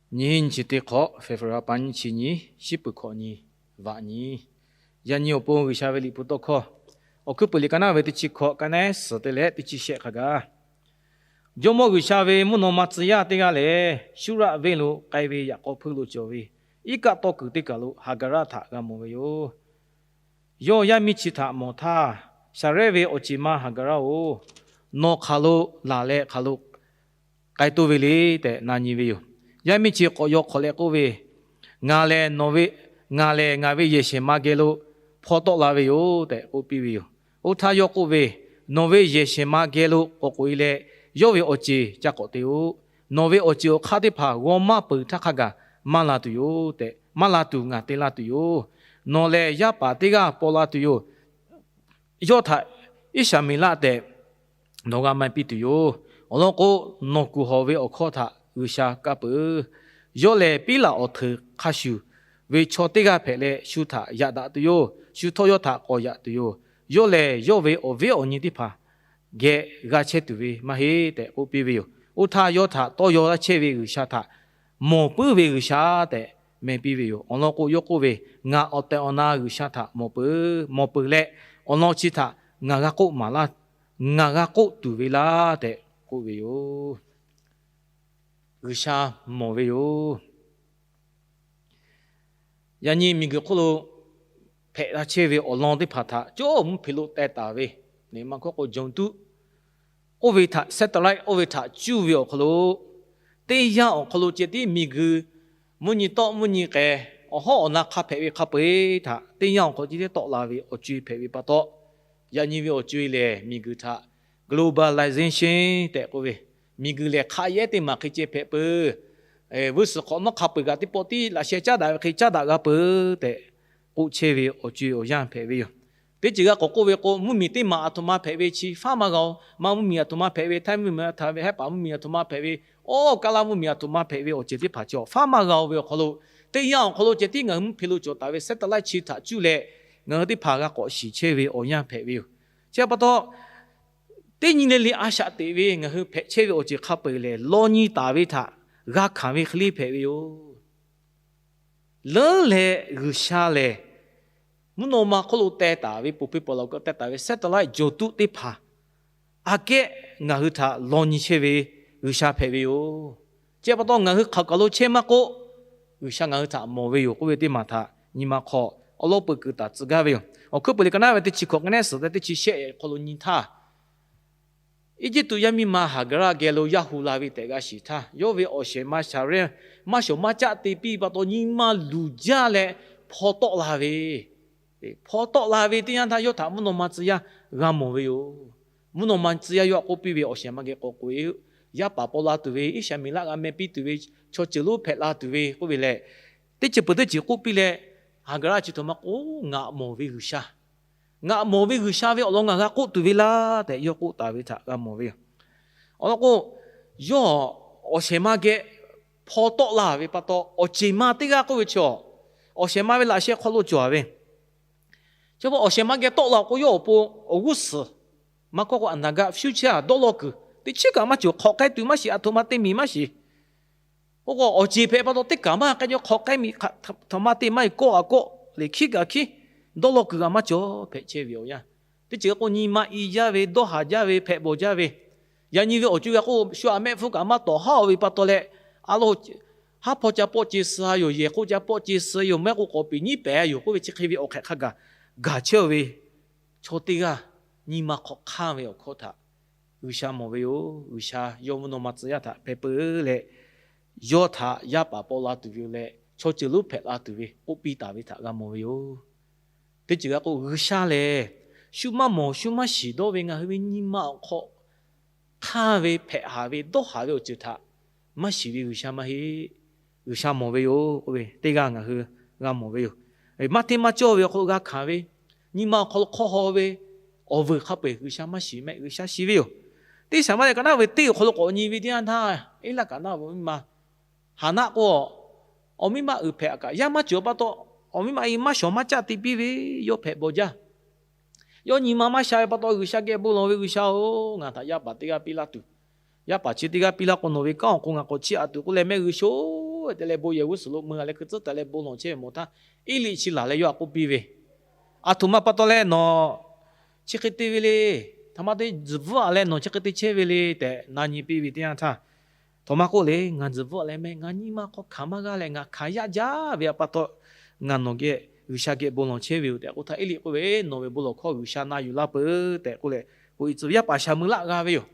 Nyiˇ hinˉ nyiˇ chi teˇ hk'awꞈ, February pa nyiˇ chi nyi, shiˉ peuˬ hkawꞈ nyi, vaꞈ nyi. Yaꞈ nyi awˬ pon G'uiˬsha ve liꞈ hpu tawˇ hkawˇ, Awˬ hkuiˉ peuˬ liꞈ ka naˉ ve teˇ chi hkawꞈ, ka naˉ suhˍ te leh teˇ chi shehˆ hk'a gaˬ, Jawˇmawˇ G'uiˬsha ve mvuhˇ naw ma tcuh yaˇ teˇ g'aˇ lehˬ, Suˉraˆ venˇ lo k'ai ve yaꞈ k'aw hpeuˇ lo cawˬ ve iˉ kaˆ tawˇ kuiˬ teˇ kaˬ lo Haˍgaˍraˆ htaꞈ g'a mawˬ ve yoˬ. Yawˇ yaˇ miˇ chi htaꞈ mawˬ htaˇ, Shaˍrehˇ ve awˬ ceˬ ma Haˍgaˍraˆ-oˬ, nawˬ hk'aˬ lo laˬ leh hk'aˬ lo k'ai toˇ ve le tehꞈ na nyi ve yoˬ. Yaˇ miˇ chi k'awꞈ yaw hk'awꞈ leh k'oˆ ve, Ngaˬ lehˬ nawˬ ve, ngaˬ lehˬ ngaˬ ve yehˬ shehˍ ma geh lo hpaw tawˆ la ve yoˬ tehꞈ k'oˆ piˇ ve yoˬ. Oˇ htaˇ yawˇ k'oˆ ve, Nawˬ ve yehˬ shehˍ ma geh lo k'awꞈ k'oꞈ-e leh, yawˇ ve awˬ ceˬ ca k'awꞈ te-oˬ. Nawˬ ve awˬ ceˬ awˬ hk'aˇ teˇ hpaˍ g'aw maˇ peuˬ htaˇ hk'a gaˬ maˇ la tuˬ yoˬ tehꞈ, maˇ la tuˬ ngaˬ te laˇ tuˬ yoˬ. Nawˬ lehˬ yaˇ paˍ teˇ g'aˇ paw la tuˬ yoˬ. Yawˇ htaꞈ Iˉsaˍmeˍlaˆ tehꞈ nawˬ g'a ma piˇ tuˬ yoˬ. Awˬ lawn k'o, nawˬ kuˬ hawˬ ve awˬ hkawˇ htaꞈ G'uiˬsha kaˇ peuˬ. Yawˇ lehˬ Piˉlaꞈ awˬ hteuˍ hk'a shuˍ ve chaw teˇ g'aˇ hpehꞈ leh, shu htaꞈ yaꞈ daꞈ tuˬ yoˬ. Shu htawˇ yawˇ htaꞈ k'awꞈ yaꞈ tuˬ yoˬ. Yawˇ lehˬ yawˇ ve awˬ viˉ awˬ nyi teˇ hpaˍ geh g'a chehˇ tuˬ ve maˇ heˆ tehꞈ k'oˆ piˇ ve yoˬ. Oˇ htaˇ yawˇ htaꞈ tawˇ yaw laˇ chehˇ ve G'uiˬsha htaꞈ mawˬ puiˉ ve G'uiˬsha tehꞈ meh piˇ ve yoˬ. Awˬ lawn k'o, yawˇ k'oˆ ve, Ngaˬ awˬ tehˬ awˬ na G'uiˬsha htaꞈ mawˬ peuˬ, mawˬ peuˬ leh, awˬ lawn chi htaꞈ ngaˬ g'a k'oˆ maˍ laˇ, ngaˬ g'a k'oˆ tuˬ ve laˇ tehꞈ k'oˆ ve yoˬ. G'uiˬsha mawˬ ve yoˬ. Yaꞈ nyi miˬguiˬ hk'oˆ lo hpehꞈ la chehˇ ve awˬ lawn teˇ hpaˍ htaꞈ cawˇ mvuhˇ hpeꞈ lo teh taˍ ve, neꞈ ma hkawˇ k'o, ดาวศุกร์ oˇ ve htaꞈ, satellite oˇ ve htaꞈ cuˇ ve awˬ hk'aw lo, teˇ yanˇ awˬ hk'aw lo ceh tiˉ miˬguiˬ mvuhˇ nyi tawˆ mvuhˇ nyi k'ai, awˬ hawˉ awˬ na hk'a hpehꞈ ve hk'a peu-eˬ htaꞈ teˇ yanˇ awˬ hk'aw lo ceh tiˉ tawˆ la ve awˬ co-e hpehꞈ ve pa taw, yaꞈ nyi ve awˬ co-e lehˬ miˬguiˬ htaꞈ globalization tehꞈ k'oˆ ve, miˬguiˬ lehˬ hk'a yehˉ teˇ maˬ hk'e ceh hpehꞈ peuˬ. Vuiˇ suhˍ hk'awꞈ nawˉ hk'a peu-eˬ kaꞈ teˇ pawˆ tiˉ laꞈ sheh caˉ daꞈ ve hk'e caˉ daꞈ g'a peuˬ tehꞈ k'oˆ chehˇ ve awˬ co-e awˬ yanˇ hpehꞈ ve yoˬ. Teˇ ceuˬ g'a k'awꞈ k'oˆ ve k'o, mvuhˇmiˬ teˇ maˬ aˬ htoꞈ ma hpehꞈ ve chi faˉ maˇ g'a-oˬ. Maˇ mvuhˇmiˬ aˬ htoꞈ ma hpehꞈ ve, Htaiˇ mvuhˇmiˬ aˬ htoꞈ ma hpehꞈ ve, Hehˉ paˍ mvuhˇmiˬ aˬ htoꞈ ma hpehꞈ ve, oˇ Kaˇlaˇ mvuhˇmiˬ aˬ htoꞈ ma hpehꞈ ve awˬ ceuˬ teˇ hpaˍ chi faˉ maˇ g'a-oˬ ve awˬ hk'aw lo, teˇ yanˇ awˬ hk'aw lo ceh tiˉ ngaˬ hui mvuhˇ hpeꞈ lo cawˬ taˍ ve satellite chi htaꞈ cuˇ leh, ngaˬ hui teˇ hpaˍ g'a k'awꞈ shiˍ chehˇ ve awˬ yanˇ hpehꞈ ve yoˬ. Chi pa taw, teˇ nyi le le a shaꞈ teꞈ ve ngaˬ hui hpehꞈ chehˇ ve awˬ ceuˬ hk'a peu-eˬ lehˬ, law nyi taˍ ve htaꞈ g'a hkanˍ ve hk'e le hpehꞈ ve yoˬ. Leuˉ leh G'uiˬsha lehˬ, mvuhˇ naw ma hk'oˆ lo teh taˍ ve, poˬ peˇ paw laˬ kaꞈ teh taˍ ve satellite ดาวศุกร์ teˇ hpaˍ aꞈ kehˉ ngaˬ hui htaꞈ law nyi chehˇ ve G'uiˬsha hpehꞈ ve yoˬ. Chi pa taw ngaˬ hui hk'aˬ kaˬ lo chehˇ maˇ k'oˆ, G'uiˬsha ngaˬ hui htaꞈ mawˬ ve yoˬ k'oˆ ve teˇ maˬ htaꞈ nyi ma hk'aw awˉ lawˉ peu kuiˬ taˍ tcuh gaˇ ve yoˬ. Awˬ hkuiˉ peuˬ liꞈ ka naˉ ve teˇ chi hkawꞈ, ka naˉ suhˍ te teˇ chi shehˆ hk'aw lo nyi htaˇ, Eˇjiˇtuꞈ yaˇ miˇ ma Haˍgaˍraˆ geh lo yaˇ hu la ve tehꞈ g'a shiˍ htaˇ, yawˇ ve awˬ shehˍ ma Shaˍrehˇ maˇ shawˍ maˇ caˆ te piˇ pa taw nyi ma luˬ jaˇ leh hpaw tawˆ la ve, hpaw tawˆ la ve teˇ yanˇ htaˇ yawˇ htaꞈ mvuhˇ naw ma tcuh yaˇ g'a mawˬ ve yoˬ. Mvuhˇ naw ma tcuh yaˇ yawˇ htaꞈ k'oˆ piˇ ve, Awˬ shehˍ ma geh k'awꞈ k'oꞈ-e, yaˇ paˍ paw la tuˬ ve, Iˉsaˍmeˍlaˆ g'a meh piˇ tuˬ ve, chaw ceuˬ lonˉ hpehꞈ la tuˬ ve k'oˆ ve lehˬ, teˇ ceuˬ peuˬ teˇ ceuˬ k'oˆ piˇ leh, Haˍgaˍraˆ chi htoꞈ ma k'o, Ngaˬ mawˬ ve G'uiˬsha, ngaˬ mawˬ ve G'uiˬsha ve awˬ lawn ngaˬ g'a k'oˆ tuˬ ve laˇ tehꞈ yawˇ k'oˆ taˍ ve htaꞈ g'a mawˬ ve yoˬ. Awˬ lawn k'o, yawˇ awˬ shehˍ ma geh hpaw tawˆ la ve pa taw, awˬ ceˬ ma teˇ g'aˇ k'oˆ ve chaw, awˬ shehˍ ma ve laꞈ sheh hk'aw lo cawˬ ve, chi pa awˬ shehˍ ma geh tawˆ la k'o, yawˇ awˬ pon awˬ g'uˇ suhˍ maˇ kawˇ k'o, อนาคต future dawˇ law kuiˬ teˇ chiˉ kaꞈ maˇ cawˬ. Hk'awꞈ k'ai tuˬ maˇ shiˍ, aˬ htoꞈ ma te miˬ maˇ shiˍ. Oˇ k'o awˬ ceˬ hpehꞈ pa taw teˇ kaꞈ maˇ k'ai, hk'awꞈ k'ai miˬ htaꞈ ma te maˇ heˆ, kawˆ aꞈ kawˆ, liꞈ hkiˉ kaꞈ hkiˉ, dawˇ law kuiˬ g'a maˇ cawˬ hpehꞈ chehˇ ve awˬ yanˇ. Teˇ ceuˬ k'o nyi ma i jaˇ ve, dawˇ haˍ jaˇ ve, hpehꞈ bawˬ jaˇ ve, yaꞈ nyi ve awˬ co g'a k'o, shu aꞈ mehˆ hpfuhˇ kaꞈ maˇ tawˍ haˉ-o ve pa taw leh, a lo haˉ hpaw ca pawˆ ce suh-a yoˬ, yehˬ hk'oˆ ca pawˆ ce suh yoˬ, mehˆ k'o k'awꞈ piˍ nyiˉ pehˍ-a yoˬ k'oˆ ve chi hk'e ve awˬ hk'ehꞈ hk'a gaˬ gaˬ chehˇ-o ve chaw teˇ g'aˇ nyi ma hk'awꞈ hk'anˇ ve awˬ hkawˇ htaꞈ G'uiˬsha mawˬ ve yoˬ. G'uiˬsha yawˇ mvuhˇ naw ma tcuh yaˇ htaꞈ hpehꞈ peuˬ leh, yawˇ htaꞈ yaˇ paˍ paw la tuˬ ve leh chaw ceuˬ lonˉ hpehꞈ la tuˬ ve k'oˆ piˇ taˍ ve htaꞈ g'a mawˬ ve yoˬ. Teˇ ceuˬ g'a k'o, G'uiˬsha lehˬ shu maˇ mawˬ shu maˇ shiˍ dawˇ ve ngaˬ hui ve nyi ma awˬ hk'aw hk'anˇ ve, hpehꞈ haˍ ve, dawˇ haˍ ve awˬ ceuˬ htaꞈ maˇ shiˍ ve G'uiˬsha maˇ heˆ. G'uiˬsha mawˬ ve yoˬ k'oˆ ve teˇ g'aˇ ngaˬ hui g'a mawˬ ve yoˬ. Maˇ hteˇ maˇ cawˇ ve awˬ hk'aw lo g'a hkanˍ ve, nyi ma awˬ hk'aw lo hk'aw haw ve awˬ vuiˬ hk'a peu-eˬ G'uiˬsha maˇ shiˍ mehˆ, G'uiˬsha shiˍ ve yoˬ. Teˇ Saˍmaˍriˆ ka naˉ ve teˇ awˬ hk'aw lo k'awꞈ nyi ve teˇ yanˇ htaˇ, Eˇlaˆ kaꞈ naˆ ve miˇ ma Haˍnaˆ k'o, awˬ miˇ ma uiˍ hpehꞈ kaꞈ yaˇ maˇ cawˬ pa taw, awˬ miˇ ma i maˇ shawˍ maˇ caˆ te piˇ ve, yawˇ hpehꞈ bawˬ jaˇ. Yawˇ nyi ma maˇ sha ve pa taw G'uiˬsha geh bon lawˬ ve, G'uiˬsha-oˬ, ngaˬ htaꞈ yaˇ paˍ teˇ g'aˇ piˇ laˇ tuˬ, yaˇ paˍ chi teˇ g'aˇ piˇ laˇ k'o, nawˬ ve kanˉ awˬ k'o ngaˬ k'awꞈ chiˇ aꞈ tuˬ k'oˆ leh mehˆ G'uiˬsha tehꞈ leh bon yehˬ g'uˇ suhˍ lo meu a leh hkui tcuhˉ taˍ leh bon lawˬ chehˇ ve mawˬ htaˇ, Eˇliˆ chi laˬ leh yawˇ htaꞈ k'oˆ piˇ ve, Aˬ htoꞈ ma pa taw leh nawˬ chi hk'e te ve le. Htaꞈ ma te tzuhˬ bvuhˆ a leh nawˬ chi hk'e te chehˇ ve le tehꞈ na nyi piˇ ve teˇ yanˇ htaˇ, Htoꞈ ma k'oˆ le, ngaˬ tzuhˬ bvuhˆ a leh mehˆ, ngaˬ nyi ma hk'aw hkanˍ maˇ g'a leh ngaˬ hkanˍ yaˇ jaˇ ve pa taw, ngaˬ nawˬ geh, G'uiˬsha geh bon lawˬ chehˇ ve yoˬ tehꞈ k'oˆ htaˇ, Eˇliˆ k'oˆ ve, Nawˬ ve bon lawˬ hkawˇ G'uiˬsha na yuˬ laˇ peuˬ tehꞈ k'oˆ leh, k'oˆ ve tcuh ve yaˇ paˍ Shaˍmuˍlaˆ g'a ve yoˬ.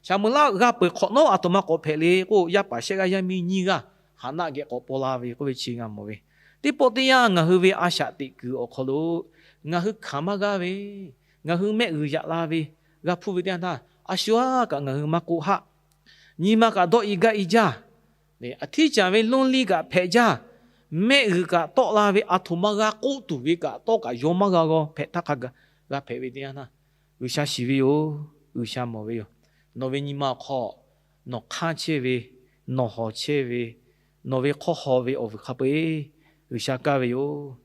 Shaˍmuˍlaˆ g'a peuˬ hk'awꞈ nawˉ, aˬ htoꞈ ma k'awꞈ hpehꞈ le k'o, yaˇ paˍ shehˆ g'aˇ yaˇ miˇ nyiˇ g'aˇ Haˍnaˆ geh k'awꞈ paw la ve k'oˆ ve chi g'a mawˬ ve. Teˇ pawˆ teˇ yanˇ ngaˬ hui ve a shaꞈ teꞈ kuiˬ awˬ hk'aw lo ngaˬ hui hkanˍ maˇ g'aˇ ve, ngaˬ hui mehˆ g'uiˬ yaꞈ la ve, g'a hpuˇ ve teˇ yanˇ htaˇ, a shu aˉ kaꞈ ngaˬ hui maˇ k'oˆ haˆ. Nyi ma kaꞈ dawˆ i gaˇ i jaˇ. Aˬ htiˉ caˍ ve lonˉ liˇ kaꞈ hpehꞈ jaˇ. Mehˆ g'uiˬ kaꞈ tawˆ la ve, aˬ htoꞈ ma g'a k'oˆ tuˬ ve kaꞈ tawˇ kaꞈ yaw maˇ g'a g'aw hpehꞈ htaˇ hk'a gaˬ g'a hpehꞈ ve teˇ yanˇ htaˇ, G'uiˬsha shiˍ ve yoˬ. G'uiˬsha mawˬ ve yoˬ. Nawˬ ve nyi ma awˬ hk'aw nawˬ hk'anˇ chehˇ ve, nawˬ hawˬ chehˇ ve, nawˬ ve hk'awˇ haw ve awˬ vuiˬ hk'a peu-eˬ G'uiˬsha kaˇ ve yoˬ.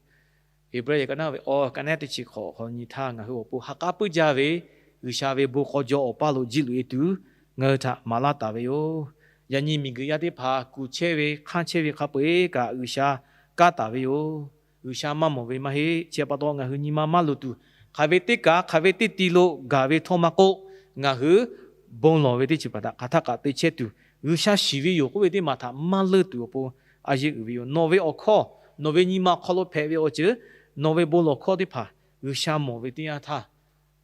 Heˍbrehˇ ka naˉ ve awˬ ka naˉ teˇ chi hk'awꞈ hk'aw nyi htaˇ, ngaˬ hui awˬ pon ha k'aˉ puiˉ jaˇ ve G'uiˬsha ve bon k'aw jaw awˬ paˇ lo jiˇ loꞈ e tuˬ ngaˬ hui htaꞈ maˍ laˇ taˍ ve yoˬ. Yaꞈ nyi miˬguiˬ yaˇ teˇ hpaˍ kuˬ chehˇ ve hk'anˇ chehˇ ve hk'a peu-eˬ kaꞈ G'uiˬsha kaˇ taˍ ve yoˬ. G'uiˬsha maˇ mawˬ ve maˇ heˆ. Chi pa taw ngaˬ hui nyi ma maˇ luˬ tuˬ, hk'aˬ ve teˇ kaꞈ hk'aˬ ve teˇ ti lo gaˬ ve htawˇ maˇ k'oˆ, ngaˬ hui bon lawˬ ve teˇ ceuˬ hpaˍ htaꞈ hk'aˬ htaˇ kaꞈ te chehˇ tuˬ, G'uiˬsha shiˍ ve yoˬ k'oˆ ve teˇ maˬ htaꞈ maˇ leunˇ tuˬ awˬ pon a yeˇ uiˍ ve yoˬ. Nawˬ ve awˬ hkawˇ, nawˬ ve nyi ma awˬ hk'aw lo hpehꞈ ve awˬ ceuˬ, nawˬ ve bon lawˬ hkawˇ teˇ hpaˍ G'uiˬsha mawˬ ve teˇ yanˇ htaˇ,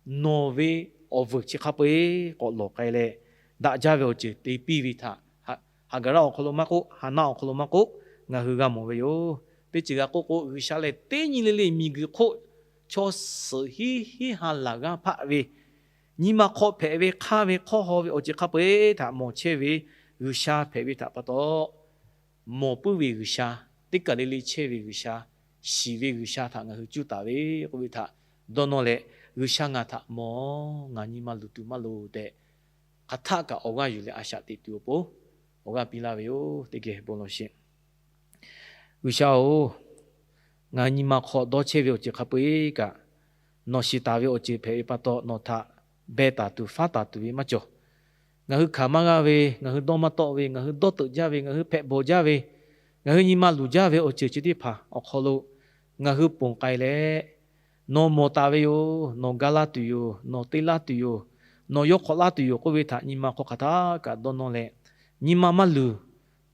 nawˬ ve awˬ vuiˬ chi hk'a peu-eˬ k'awꞈ lawˬ k'ai leh, daꞈ jaˇ ve awˬ ceuˬ te piˇ ve htaꞈ Haˍgaˍraˆ awˬ hk'aw lo maˇ k'oˆ, Haˍnaˆ awˬ hk'aw lo maˇ k'oˆ, ngaˬ hui g'a mawˬ ve yoˬ. Teˇ ceuˬ g'a k'oˆ k'o, G'uiˬsha lehˬ teˇ nyi le le miˬguiˬ hk'oˆ chaw suhˍ hiˉ hiˉ ha laˬ g'aˇ hpaˆ ve, nyi ma hk'aw hpehꞈ ve hk'anˇ ve hk'awˇ haw ve awˬ ceuˬ hk'a peu-eˬ htaꞈ mawˬ chehˇ ve G'uiˬsha hpehꞈ ve htaꞈ pa taw, mawˬ puiˉ ve G'uiˬsha, teˇ kaˬ le le chehˇ ve G'uiˬsha, shiˍ ve G'uiˬsha htaꞈ ngaˬ hui cuˇ taˍ ve k'oˆ ve htaꞈ dawˇ nawˇ leh, G'uiˬsha ngaˬ htaꞈ mawˬ, ngaˬ nyi ma luˬ tuˬ maˇ loˍ tehꞈ, hk'aˬ htaˆ kaꞈ awˬ g'aˇ yuˬ leh a shaꞈ teꞈ tuˬ awˬ pon awˬ g'aˇ piˇ laˇ ve yoˬ. Teˇ geh bon lawˬ sheˍ. G'uiˬsha-oˬ, ngaˬ hui nyi ma hk'aw dawˇ chehˇ ve awˬ ceuˬ hk'a peu-eˬ kaꞈ, nawˬ shiˍ taˍ ve awˬ ceuˬ hpehꞈ ve pa taw, nawˬ htaꞈ beh taˍ tuˬ faˉ taˍ tuˬ ve maˇ cawˬ. Ngaˬ hui hkanˍ maˇ g'aˇ ve, ngaˬ hui dawˇ maˇ tawˆ ve, ngaˬ hui dawˇ teuꞈ jaˇ ve, ngaˬ hui hpehꞈ bawˬ jaˇ ve, ngaˬ hui nyi ma luˬ jaˇ ve awˬ ceuˬ chi teˇ hpaˍ awˬ hk'aw lo ngaˬ hui ponˬ k'ai leh, nawˬ mawˬ taˍ ve yoˬ, nawˬ ga laˇ tuˬ yoˬ, nawˬ te laˇ tuˬ yoˬ, nawˬ yawˇ hk'awꞈ laˇ tuˬ yoˬ k'oˆ ve htaꞈ nyi ma hk'aw hk'aˬ htaˆ kaꞈ dawˇ nawˇ leh, nyi ma maˇ luˬ,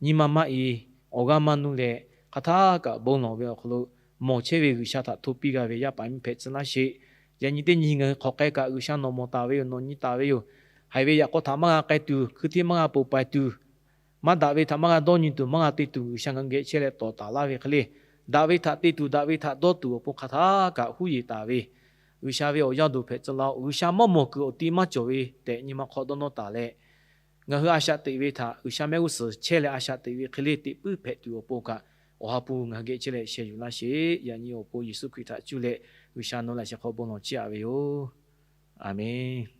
nyi ma maˇ i, awˬ g'aˇ maˇ nuˇ leh, hk'aˬ htaˆ kaꞈ bon lawˬ ve awˬ hk'aw lo mawˬ chehˇ ve G'uiˬsha htaꞈ hto piˇ g'a ve yaˇ paˍ miˇ hpehꞈ tcuh laˇ sheˍ. Yaꞈ nyi teˇ nyi ngaˬ hui hk'aw k'ai kaꞈ G'uiˬsha nawˬ mawˬ taˍ ve yoˬ, nawˬ nyi taˍ ve yoˬ. Haiˬ ve yaꞈ k'aw htaꞈ maˇ g'a k'ai tuˬ, hkui hteˇ maˇ g'a ponˬ paiˍ tuˬ, maˇ daꞈ ve htaꞈ maˇ g'a dawˇ nyi tuˬ, maˇ g'a te tuˬ, G'uiˬsha ngaˬ hui geh chehˇ leh tawˍ taˍ laˇ ve hk'e le, daꞈ ve htaꞈ te tuˬ, daꞈ ve htaꞈ dawˇ tuˬ awˬ pon hk'aˬ htaˆ kaꞈ huˉ yeˬ taˍ ve G'uiˬsha ve awˬ yaˇ duˬ hpehꞈ tcuh laˇ-oˬ. G'uiˬsha maˇ mawˬ kuiˬ awˬ ti maˇ cawˬ ve tehꞈ nyi ma hk'aw dawˇ nawˇ taˍ leh, ngaˬ hui a shaꞈ teꞈ ve htaꞈ G'uiˬsha mehˆ g'uˇ suhˍ chehˇ leh a shaꞈ teꞈ ve hk'e le teꞈ puiˉ hpehꞈ tuˬ awˬ pon kaꞈ, Awˬ ha hpu ngaˬ hui geh chehˇ leh sheh yuˬ laˇ sheˍ. Yaꞈ nyi awˬ pon Yeˍsuˆ Hkriꞈ htaꞈ cuˇ leh G'uiˬsha nawˬ laꞈ sheh hk'aw bon lawˬ chiˇ aꞈ ve yoˬ. Aˍmenˍ.